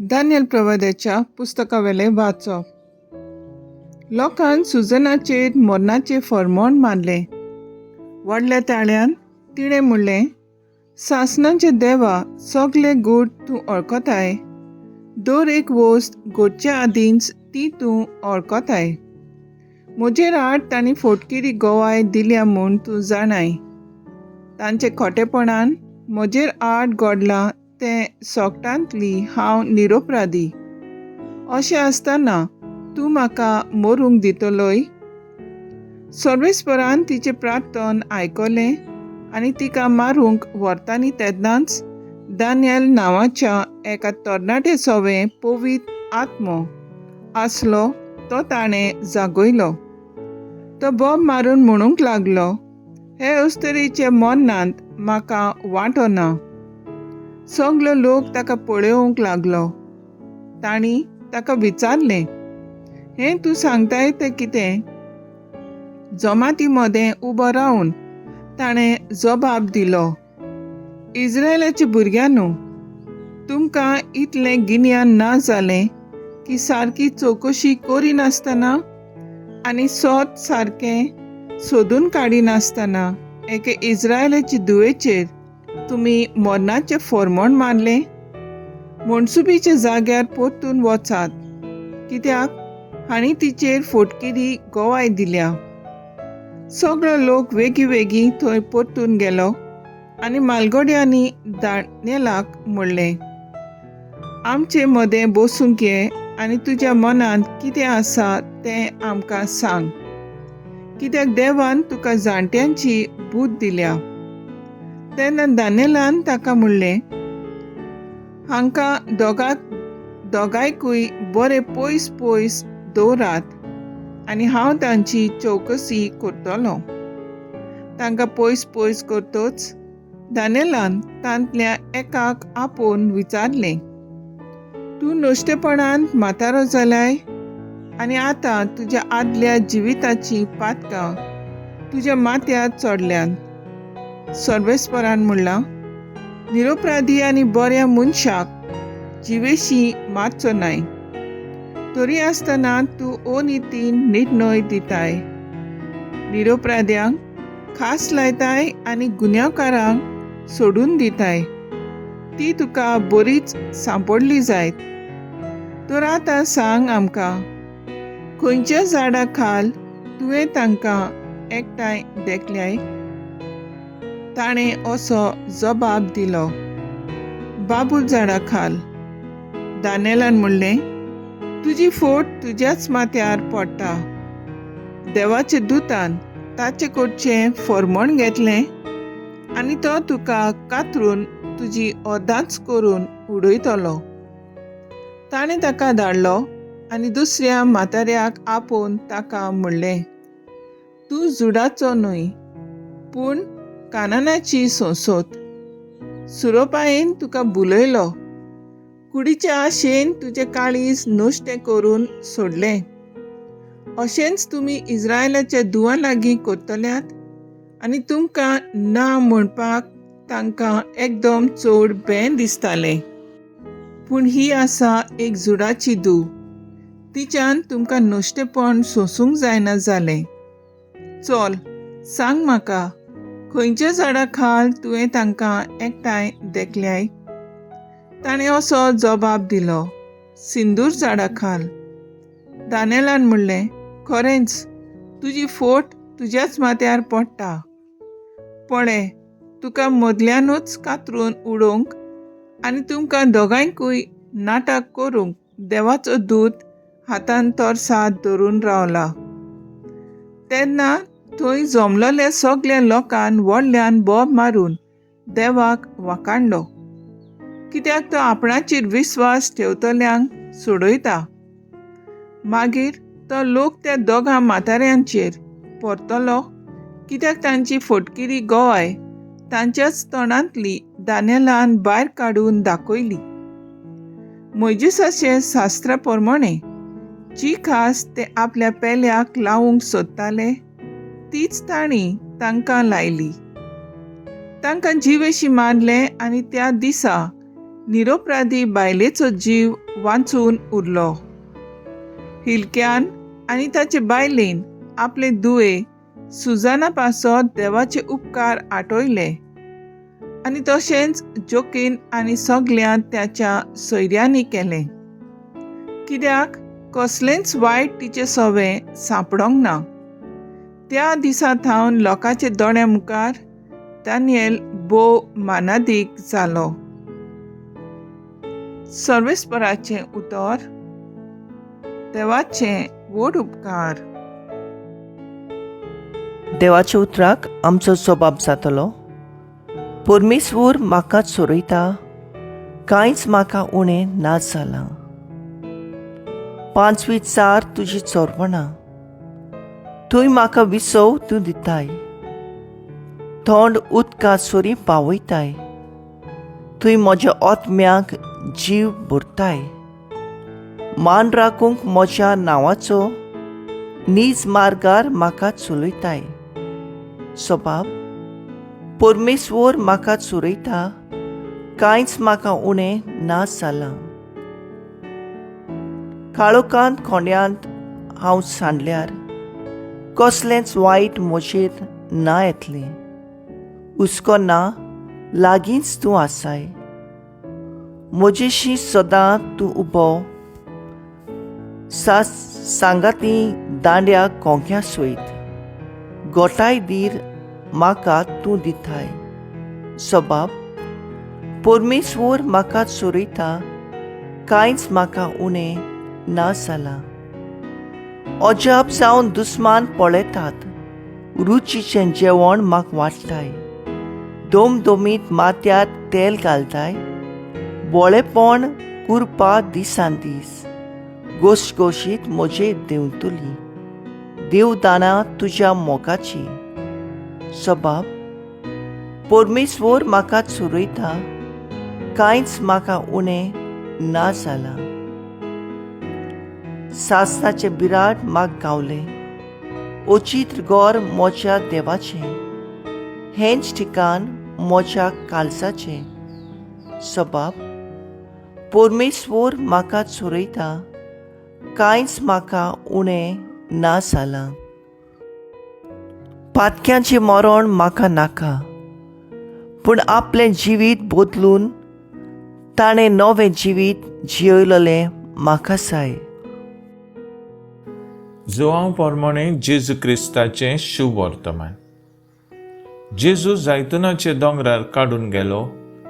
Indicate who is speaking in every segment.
Speaker 1: Daniel प्रवाद्याच्या पुस्तकावेलें वाचप. लोकान सुजनाचेर मरणाचें फर्मोण मारलें. व्हडल्या ताळ्यान तिणें म्हणलें, सासणाचे देवा, सगले गूट तूं वळखताय, दर एक वस्त घडचे आदींच ती तूं वळखताय. म्हजेर आड तांणी फोटकिरी गवाय दिल्या म्हूण तूं जाणाय. तांचे खोटेपणान म्हजेर आड घडलां तें सोगटांतली हांव निरोपराधी. अशें आसतना तूं म्हाका मरूंक दितलोय? सर्वेस्परान तिचें प्रार्थन आयकलें आनी तिका मारूंक व्हरतानी तेन्नाच दानियल नांवाच्या एका तरणाटे सवें पवित्र आत्मो आसलो तो ताणें जागयलो. तो बोब मारून म्हणूंक लागलो, हे अस्तरेचे मरणांत म्हाका वांटो ना. सगलो लोक ताका पळोवंक लागलो. तांणी ताका विचारलें, हें तूं सांगताय तें कितें? जमाती मदें उबो रावन ताणें जबाब दिलो, इस्रायलाच्या भुरग्यांनो, तुमकां इतलें गिन्यान ना जालें की सारकी चवकशी करिनासतना आनी सोद सारकें सोदून काडिनासतना एके इस्रायलाचे धुवेचेर तुमी मरणाचें फॉर्मोण मारलें? मनसुबीच्या जाग्यार परतून वचात, कित्याक हांणी तिचेर फोटकिरी गवाय दिल्या. सगळो लोक वेगीं वेगीं थंय परतून गेलो आनी मालगड्यांनी दानियेलाक म्हणलें, आमचे मदें बसूंक ये आनी तुज्या मनांत कितें आसा तें आमकां सांग, कित्याक देवान तुका जाणट्यांची बूद दिल्या. तेन्ना दानियेलान ताका म्हणलें, हांकां दोगांयकूय बरे पयस पयस दवरात आनी हांव तांची चवकशी करतलो. तांकां पयस पयस करतच दानियेलान तांतल्या एकाक आपोवन विचारलें, तूं नश्टेपणान म्हातारो जालाय आनी आतां तुज्या आदल्या जिविताचीं पातकां तुज्या माथ्यार चडल्यांत. सर्वेस्परान म्हणलां, निरोपराधी आनी बऱ्या मनशाक जिवेशी मारचो न्हय, तरी आसतना तूं अनितीन निर्णय दिताय, निरोपराध्यांक खास लायताय आनी गुन्यांवकारांक सोडून दिताय. ती तुका बरीच सांपडली जायत. तर आतां सांग आमकां, खंयच्या झाडा खाल तुवें तांकां एकठांय देखल्याय? ताणें असो जबाब दिलो, बाबूल झाडा खाल. दानियेलान म्हणलें, तुजी फोट तुज्याच माथ्यार पडटा. देवाच्या दुतान ताचे कडचें फर्मण घेतलें आनी तो तुका कातरून तुजी अर्दांच करून उडयतलो. ताणें ताका धाडलो आनी दुसऱ्या म्हाताऱ्याक आपोवन ताका म्हणलें, तूं जुडाचो न्हय, पूण कानानाची सोंसोत. सुरोपायेन तुका बुलयलो, कुडीचे आशेन तुजें काळीज नश्टें करून सोडलें. अशेंच तुमी इस्रायलाच्या दुवां लागीं करतल्यात आनी तुमकां ना म्हणपाक तांकां एकदम चड बें दिसतालें. पूण ही आसा एक जुडाची धूव, तिच्यान तुमकां नश्टेपण सोंसूंक जायना जालें. चल सांग म्हाका, खंयच्या झाडा खाल तुवें तांकां एकठांय देखल्याय? ताणें असो जबाब दिलो, सिंदूर झाडा खाल. दानियेलान म्हणलें, खरेंच तुजी फोट तुज्याच माथ्यार पडटा. पळय, तुका मदल्यानूच कातरून उडोवंक आनी तुमकां दोगांयकूय नाटक करूंक देवाचो दूत हातान तरसाद धरून रावला. तेन्ना थंय जमलेल्या सगल्या लोकान व्हडल्यान बोब मारून देवाक वाखाणलो, कित्याक तो आपणाचेर विस्वास ठेवतल्यांक सोडयता. मागीर तो लोक त्या दोगां म्हाताऱ्यांचेर परतलो, कित्याक तांची फोटकिरी गवाय तांच्याच तोंडांतली दानियेलान भायर काडून दाखयली. मोयजेसाचे शास्त्रा प्रमाणे जी खास ते आपल्या पेल्याक लावूंक सोदताले तीच तांणी तांकां लायली. तांकां जिवेशी मारले आनी त्या दिसा निरोपराधी बायलेचो जीव वांचून उरलो. हिलक्यान आनी ताचे बायलेन आपले दुये सुजाना पासत देवाचे उपकार आटयले आनी तशेंच जोकीन आनी सगल्या त्याच्या सोयऱ्यांनी केलें, कित्याक कसलेंच वायट तिचें सवें सांपडोंक ना. त्या दिसा थावन लोकांच्या दोळ्यां मुखार दानियल भोव मानादीक जालो. सर्वेस्पराचें उतर. देवाचें व्हड उपकार.
Speaker 2: देवाच्या उतराक आमचो स्वभाव जातलो. परमेश्वर म्हाका चोरयता, कांयच म्हाका उणें ना जालां. पांचवी चार तुजी चोरपणां, थंय म्हाका विसव तूं दिताय, थोंड उदका सरी पावयताय, थंय म्हज्या आत्म्याक जीव भरताय. मान राखूंक म्हज्या नांवाचो नीज मार्गार म्हाका चलयताय. स्वभाव परमेश्वर म्हाका चोरयता, कांयच म्हाका उणें ना जालां. काळोखांत कोंड्यांत हांव सांडल्यार कसलेंच वायट म्हजेर ना येतलें. हुस्को ना लागींच तूं आसाय, म्हजेशी सदां तूं उबो सांगाती दांड्या कोंक्या सयत गोठाय धीर म्हाका तूं दिताय. स्वभाव परमेश्वर म्हाका चोरयता, कांयच म्हाका उणें ना जालां. अजाप जावन दुस्मान पळयतात, रुचीचें जेवण म्हाका वाडटाय, दोमदोमीत माथ्यार तेल घालताय, बोळेपण कुरपा दिसान दीस गोशगोशीत म्हजे देंवतली देवदानां तुज्या मोगाची. स्वभाव परमेश्वर म्हाका चोरयता, कांयच म्हाका उणें ना जालां. सासणाचें बिराड म्हाका गावलें, अचित्र घर म्हज्या देवाचें, हेंच ठिकाण म्हज्या काळजाचें. स्वभाव परमेश्वर म्हाका चोरयता, कांयच म्हाका उणें ना जालां. पातक्यांचें मरण म्हाका नाका, पूण आपलें जिवीत बदलून ताणें नवें जिवीत जिययलें म्हाका जाय.
Speaker 3: जुआंव पोरमोणे जेजू क्रिस्ताचें शुभ वर्तमान. जेजू जैतुनाचे दोंगरार काडून गेलो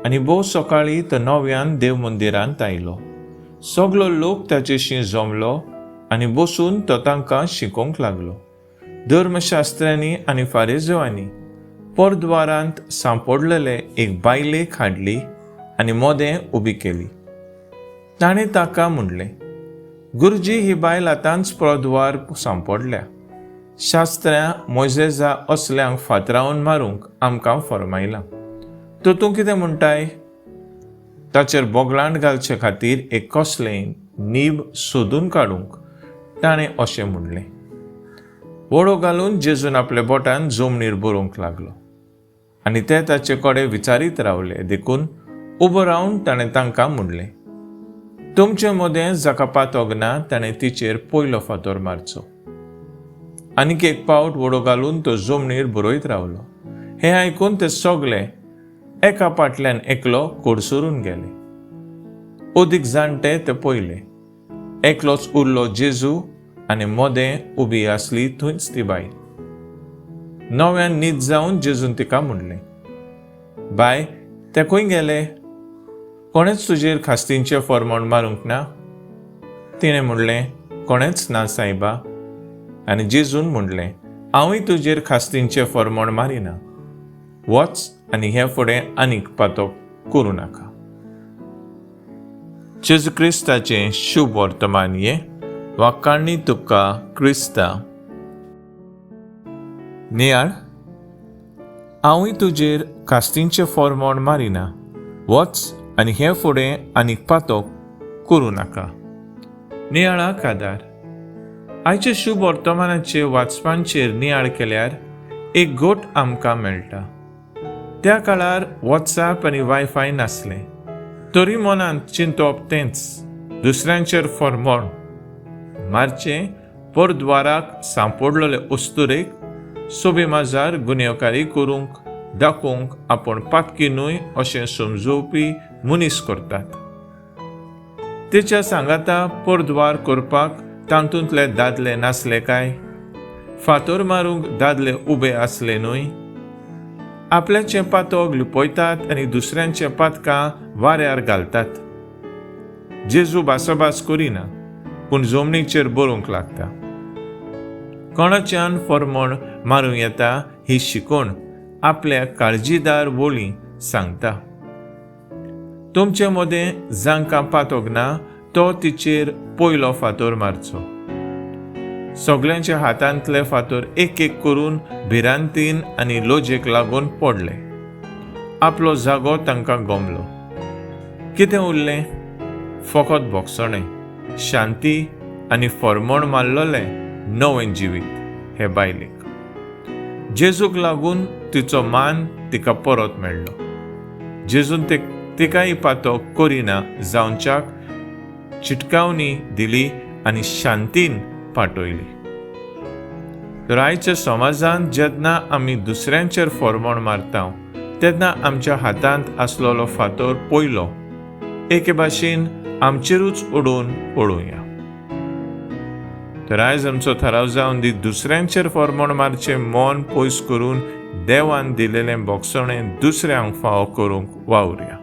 Speaker 3: आनी भोव सकाळीं तो नव्यान देव मंदिरांत आयलो. सगलो लोक ताचेशी जमलो आनी बसून तो तांकां शिकोवंक लागलो. धर्मशास्त्र्यांनी आनी फारेजवांनी परद्वारांत सांपडलेले एक बायलेक हाडली आनी मोदें उबी केली. ताणें ताका म्हणलें, गुरुजी, ही बायल आतांच परद्वार सांपडल्या. शास्त्र्यां मोयजेजा असल्यांक फातरावन मारूंक आमकां फरमायलां, तर तूं कितें म्हणटाय? ताचेर बोगलांट घालचे खातीर एक कसलें नीब सोदून काडूंक ताणें अशें म्हणलें. वडो घालून जेजून आपल्या बोटान जमनीर बरोवंक लागलो आनी ते ताचे कडेन विचारीत रावले. देखून उबो रावन ताणें तांकां म्हणलें, तुमचे मदें जाका पातोग ना ताणें तिचेर पयलो फातोर मारचो. आनीक एक पावट वडो घालून तो जमनीर बरयत रावलो. हें आयकून ते सगले एका पाटल्यान एकलो कोडसरून गेले. अदीक जाणटे ते पयले, एकलोच उरलो जेजू आनी मोदें उबी आसली थंयच ती बायल. नव्यान न्हीद जावन जेजून तिका म्हणलें, बाय, ते खंय गेले? कोणेच तुजेर खास्तींचें फॉर्मोण मारूंक ना? तिणें म्हणलें, कोणेच ना सायबा. आनी जेजून म्हणलें, हांवूय तुजेर खास्तींचें फॉर्मोण मारिना, वच आनी हे फुडें आनीक पातोक करूं नाका. जेजू क्रिस्ताचें शुभ वर्तमान हें. वाकाणी तुका क्रिस्ता. नियाळ, हांवूय तुजेर कास्तींचें फॉर्मोण मारिना, वच आनी हे फुडें आनीक पातोक करूं नाका. नियाळाक आदार. आयच्या शुभ वर्तमानाचे वाचपांचेर नियाळ केल्यार एक गोट आमकां मेळटा. त्या काळार वॉट्सॅप आनी वायफाय नासलें, तरी मनांत चिंतप तेंच, दुसऱ्यांचेर फॉर्मोण मारचें. परद्वाराक सांपडलेले अस्तुरेक सोबी माजार गुन्यांवकारी करूंक दाखोवंक आपूण पातकी न्हय अशें समजोवपी मनीस करतात. तेच्या सांगाता परद्वार करपाक तातूंतले दादले नासले काय? फातोर मारूंक दादले उबे आसले न्हय? आपल्याचें पातक लिपयतात आनी दुसऱ्यांचें पातकां वाऱ्यार घालतात. जेजू भासाभास करिना, पूण जमनीचेर बरोवंक लागता. कोणाच्यान फॉर्मोण मारूं येता ही शिकवण आपल्या काळजीदार वळी सांगता. तुमचे मदें जांकां पातोक ना तो तिचेर पयलो फातोर मारचो. सगल्यांच्या हातांतले फातोर एक एक करून भिरांतीन आनी लोजेक लागून पडले. आपलो जागो तांकां गमलो. कितें उरलें? फकत भोगसणें, शांती आनी फॉर्मोण मारलोलें नवें जिवीत हे बायलेक. जेजूक लागून तिचो मान तिका परत मेळ्ळो. जेजून तिकाय पातो करिना जावच्याक चिटकावणी दिली आनी शांतीन पाठयली. तर आयच्या समाजांत जेन्ना आमी दुसऱ्यांचेर फॉर्मोण मारता तेन्ना आमच्या हातांत आसलेलो फातोर पयलो एके भाशेन आमचेरूच उडोवन पळोवया. तर आयज आमचो थाराव जावन दी, दुसऱ्यांचेर फॉर्मोण मारचें मन पयस करून देवान दिलेलें भोगसणें दुसऱ्यांक फावो करूंक वावुरया.